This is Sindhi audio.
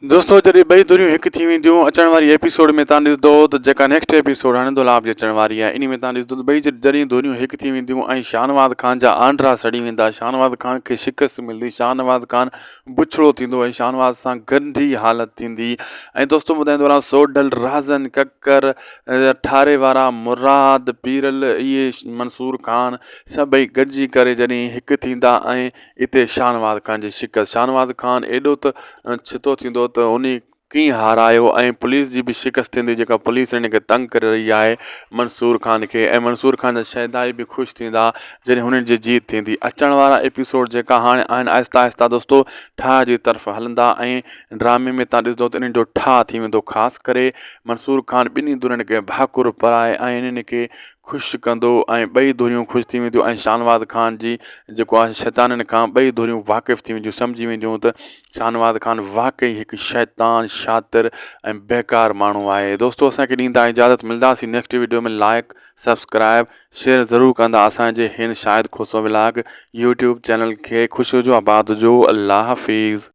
دوستو جڏهن ٻئي ڌريون هڪ ٿي وينديون اچڻ واري ايپيسوڊ ۾ تان ڏسندو ته جيڪا نيڪسٽ ايپيسوڊ هاڻي دولاب جي اچڻ واري آهي انهي ۾ تان ڏسندو ته ٻئي جڏهن ڌريون هڪ ٿي وينديون ۽ شاهنواز خان جا آنڊرا سڙي ويندا شاهنواز خان کي شڪست ملندي شاهنواز خان بڇڙو ٿيندو ۽ شاهنواز سان گندي حالت ٿيندي ۽ دوستو ٻڌائيندو رهان سوڍل رازن ڪڪر ٺاري وارا مراد پيرل اهي منصور خان سڀئي گڏجي ڪري جڏهن هڪ ٿيندا ۽ اتي شاهنواز خان جي شڪست، شاهنواز خان ايڏو ته ڇتو ٿيندو ته انهي ڪيئن هارايو ۽ پوليس جي به شڪست ٿيندي جيڪا پوليس هن کي تنگ ڪري رهي آهي منصور خان کي ۽ منصور خان جا شهدائي به خوش ٿيندا جڏهن هنن جي جيت ٿيندي اچڻ وارا ايپيسوڊ جيڪا هاڻي آهن آهستي آهستي دوستو ٺاهه جي طرف هلندا ۽ ڊرامي ۾ تان ڏسندو ته انهن جو ٺاهه ٿي ويندو خاص ڪري منصور خان ٻنهي ڌرين کي ڀاڪر پرائي ۽ انهن کي خوش ڪندو ۽ ٻئي ڌريون خوش ٿي وينديون ۽ شاهنواز خان جي جيڪو آهي شيطانن کان ٻئي ڌريون واقف ٿي وينديون سمجهي وينديون ته شاهنواز خان واقعي هڪ شيطان شاطر ۽ بيڪار ماڻهو آهي دوستو اسان کي ڏيندا اجازت ملداسين next video ۾ like subscribe share ضرور ڪندا اسان جي هن Shahid Khoso vlog YouTube channel کي خوش هجو آباد هجو الله حافظ.